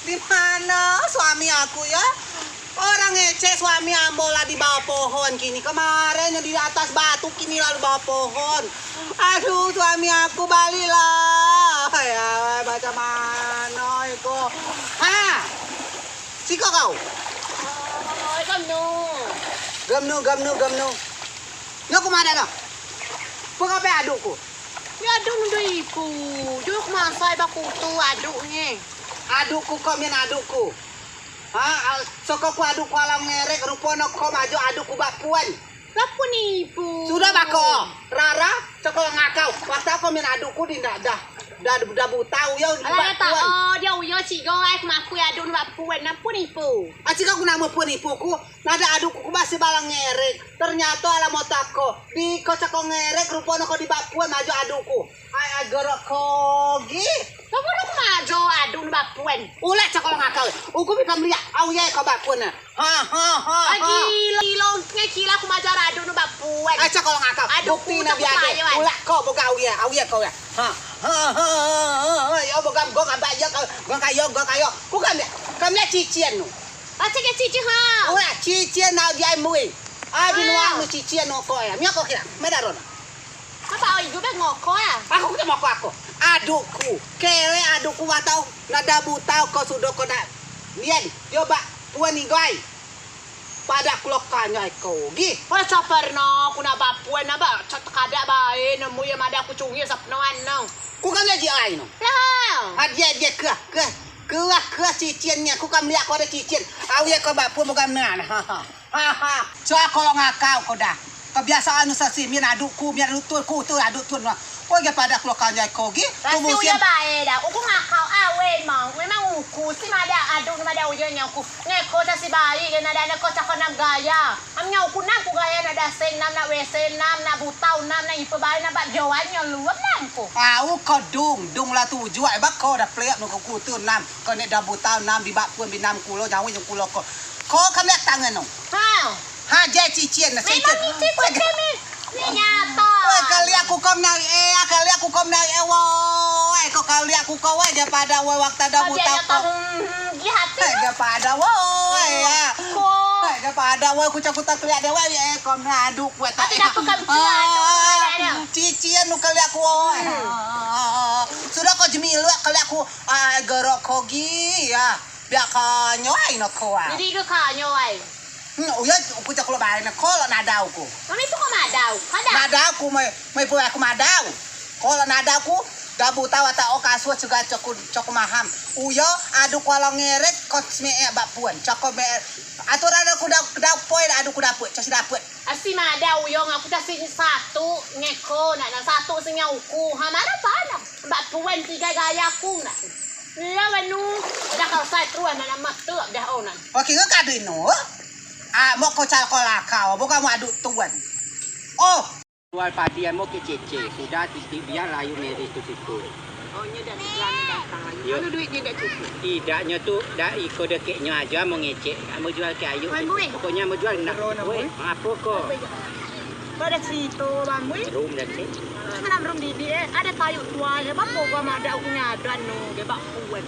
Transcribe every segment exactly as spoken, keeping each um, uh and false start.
Di mana suami aku, ya? Orang ngecek suami ambo lah di bawah pohon kini. Kemarin di atas batu, kini lah di bawah pohon. Aduh, suami aku baliklah. Ya, macam mano iko? Ha! Siko kau. Oi, gemnu. Gemnu, gemnu, gemnu. Nyo ku madeak no. Pun ape aduk ku? Yo aduk nu doi ku. Jok masai baku tu aduk nye. Aduk ku ko min aduk ku. Ha, soko ku aduk ku alam ngerek, rupo no ko majok aduk ku bak puen. Bak puen ibu. Sudah bako. Rara, soko ngakau. Waktu ko min aduk ku di ndak dah. Dah, dah butau yo. Alah, bak puen. Oh, dia uyo cigo ai ku makui aduk nu bak puen. Nah, puen ibu. Ah, cigo ku namo puen ibu ku. Nadeak aduk ku ba si balang ngerek. Ternyato alam otak ko. Di ko cako ngerek, rupo no ko di bak puen majok aduk ku. Ai, ai, gerok ko gi. Kamu nak majo aduk nu bak puen. Ulak cako ngakau. Uku bi kam liak. Au ye ko bak puen. Ha, ha, ha, ha. Ai, gilo, gilo, nge gilo ku majo aduk nu bak puen. Ai, cako ngakau. Aduk ku bukti na biade. Ulak ko boga au ye, au ye ko ya. Ha, ha, ha, ha, ha. Yo boga go ka ba yo ko, go kayo, go kayo. Ku kam liak. Kam liak cicien nu. Acik ke cicien ha. Ulak cicien na gi ai mui. Abi nuang nu cicien no ko ya. Mia ko kira. Meda rona. Apa oi gue bek ngoko ya? Aku kita moko aku. Aduk ku. Kele aduk ku watau. Nada butau ko sudo ko nak. Nian. Yo bak puen igai. Padeak ku lo kanyai ko gi. Oi, caper no, ku nak bak puen, nak bak, cak tekadeak bae, nemu ye madeak ku cungil sapnoan no. Ku kan gaji ai no. Lah. Adia, adia, keh, keh. Keh, keh cicien nye, ku kan meliak ko ade cicien. Au ye ko bak puen bukan menan. Ha, ha. Ha, ha. Cak ko lo ngakau ko dah. Kebiasaan nu sasi, min aduk ku, min aduk tun ku, tu aduk tun no. Ko ge padeak ku lo kanyai ko gi. Pasti uyo bae dah. Uku ngakau awe mang. Memang uku si madeak aduk, madeak uyo nyo ku. Neko cak si baik, nadeak neko cak ko nam gaya. Am nyau ku nam ku gaya, nak daseng nam, nak wesen nam, nak butau nam, nak ipe bae, nak bak joan nyau luam nam ku. Au ko dung, dung lah tuju ai bak ko dah plek nu ko kutu nam. Ko nek dah butau nam, di bak puen bi nam kulo, nyau nyau kulo ko. Ko kami tangan no. Ha. Ha, jai cicien, cicien. Memang ni cicien kami. Ni nyato. Woi, kali aku kom nari eh, kali aku kom nari eh, woi. Ko kali aku ko, woi, dia pada, woi, waktu ada butau ko. Gi hati. Eh, dia pada, woi, ya. Ko. Eh, dia pada, woi, ku cakut tak liak dia, woi, eh, kom nari aduk, woi. Tapi dah pegang cicien, nu kali aku, woi. Sudah ko jemilu, kali aku, ah, gerok ko gi, ya. Biak kanyo ai no ko ah. Jadi ke kanyo ai. Hmm, uyo, uku cak lo bae ne, ko lo nadau ku. Mami tu ko madau, kada? Nadau ku, mai, mai pu aku madau. Ko lo nadau ku, dah butau atau o kasur cega cak ku, cak ku maham. Uyo, aduk ku alang ngerek, ko seme e bak puen, cak ko me. Aturan aku dau, dau poi, aduk ku dapet, cak si dapet. Asi madau uyo, ngaku cak si satu, ngeko, nak, nak satu si nyauku. Ha, mana, mana? Bak puen tiga gaya ku, nak. Iya, wenu. Dah kau sai terus, mana mak tu, dah, oh, nak. Oke, nge kadu ino. Ah, mok ko cak ko lakau, bukan mau aduk tuan. Oh. Jual padi amo ke cece, sudah titik biar layu miris tu situ. Oh, nyo dah berani datang lagi. Yo. Anu duit nyo dah cukup. Idak nyo tu, dak iko dekek nyo ajo amo ngecek. Amo jual ke ayu. Wan, Bui. Pokoknyo amo jual nak. Weh, apo ko? Kau dah cerita, Bang Bui? Rum dah cek. Malam rum didi eh, ada kayu tua je, bang, pokok madak aku nyadan nu, dia bak puan.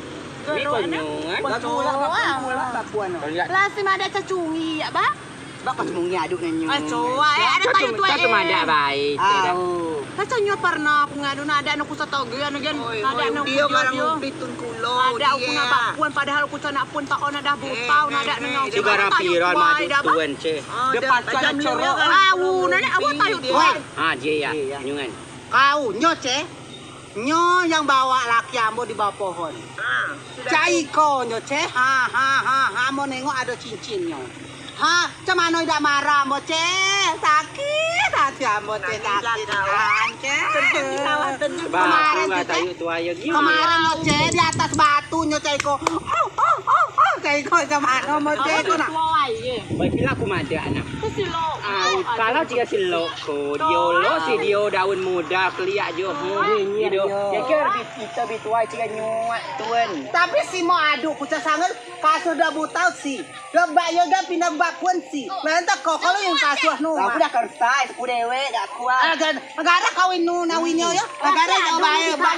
Ni konyol, eh? Bak puan, bak puan. Lah si madak cacungi ya, bang? Bak kau semungi aduk ngenyu. Ah, coa, eh, ada kayu tua, eh. Cuma ada baik. Au. Kaca nyo pernah aku ngadu, nak ada anu ku satoge, anu gen, ada anu ku dia. Ada aku nak bak puan, padahal ku cak nak puan tak, nak dah butau, nak ada nengau. Tiga rapiran madu tuan, ceh. Depan cak cerok. Au, nak nak awak tayu tuan. Ah, je ya. Nyungan. Kau nyo, ceh. Nyo yang bawa laki ambo di bawah pohon. Cai ko nyo, ceh. Ha, ha, ha, ha, ambo nengok ado cincin nyo. Ha, cak mano idak marah ambo, ceh. Sakit hati ambo, ceh, sakit, ceh. Kemarin tu, ceh. Kemarin nyo, ceh, di atas batu nyo, ceh, iko. Oh, oh, oh, oh, ceh, iko cak mano ambo, ceh, iko nak. Baiklah, ku madeak ne. Au, kalau cigai si lok ko, dio lok si dio daun mudo keliak jo. Hmm, dio. Kekero bi, ite bi tuai cigai nyuak tun. Tapi si mo aduk ku cak sangel, kasur dak butau si. Dak bak yo dak pindah bak pun si. Mantap ko kalau yang kasur nu. Aku dah kersai, ku dewek dak kuat. Gara kawin nu nawinyo yo. Gara dak bae bak.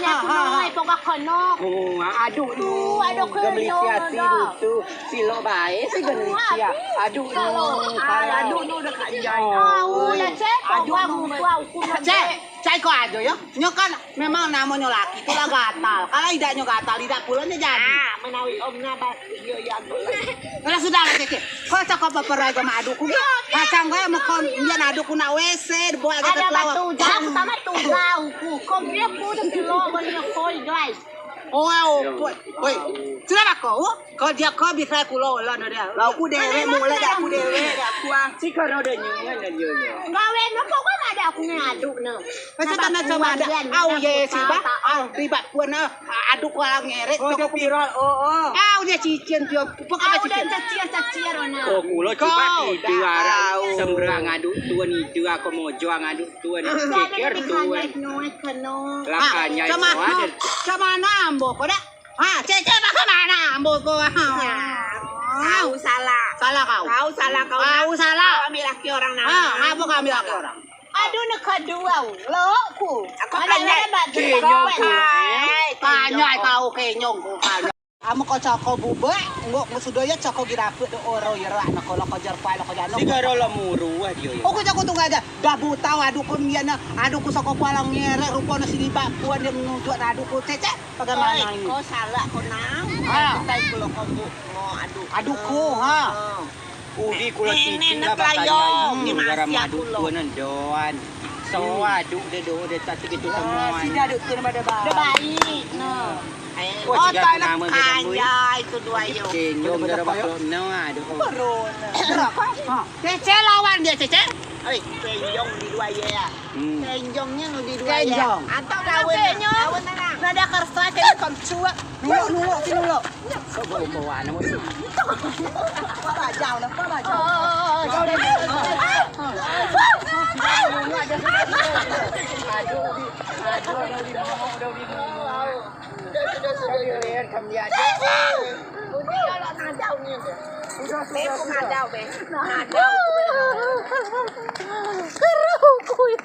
Aduk nu. Aduk nu. Gemlisia si tu. Si lok bae si gemlisia. Aduk nu. Aduk nu dak kajai. Aduk nu. Cek, cai ko ajo yo. Nyo kan memang namonyo laki tu lah gatal. Kalau idak nyo gatal, idak pulo nyo jadi. Ah, menawi om nabak. Kalau sudah lah, Cece. Ko cako peperai ko ma aduk ku. Kacang ko mekon, nyan aduk ku nak W C, dibawa ke kelawar. Ada batu jauh, sama tu jauh ku. Kau dia ku tu si lo, boleh koi, guys. Oh, oh, oi. Sudah lah ko. Ko dio ko bisa kulo lah no dio. Lau ku dewek, mulai dak ku dewek, dak kuat. Si ko no dio nyo, dio nyo. Gawe no ko kan ada aku ngaduk no. Macam mana, macam mana? Au ye si ba, au ribet pun no. Aduk ku alang ngeret. Oh, dio viral, oh, oh. Au dio cicin, dio. Pokok dio cicin. Cicin, cicin, oh, no. Oh, kulo cipat ide arang sembrang aduk tun ide, aku mojo aduk tun. Keker tun. Lakanya itu ada. Cak mano ambo ko dak? Ha, Cece, bagaimana ambo ko? Kau salah. Salah kau. Kau salah kau. Kau salah. Kau ambil laki orang nak. Ha, ngapa kau ambil laki orang? Aduh, nak kedua, lo ku. Aku tanya kenyong ku. Tanya kau kenyong ku. Amen ko cako bubek, ngok sudo yo cako gi dapet do oro yo rak nak ko lo ko jerpai lo ko jano. Tiga ro lo muru ah dio yo. Oku cako tunggal aja. Dah butau aduk ku mian na, aduk ku soko kualang ngerek rupo na sini bak puan dio menujuk aduk ku Cece. Bagaimana ini? Ko salah ko nang. Ha. Kitai kulo ko bu mo aduk. Aduk ku, ha. Udi kulo cici lah bakanya. Garam aduk tun doan. So aduk de do de tati gitu semua. Sida aduk tun pada baik. Dah baik. No. Oh, tak nak kaya itu dua yo. Kenyong garam baklo no aduk. Corona. Berapa? Ha. Cece lawan dio, Cece. Oi, kenyong di dua yo ya. Kenjongnyo nu di dua yo. Kenjong. Atau lawan. Lawan nana. Nada kersa kena kom cuak. Nuluk, nuluk, si nuluk. Kok bawa-bawa anak muda? Pak Bajau, nah, Pak Bajau. Aduh, di, aduh, udah di, udah di, udah di. Sudah, sudah, sudah, sudah. Kami aja. Sudah, sudah, sudah. Nadau, be. Nadau. Keruh kuit.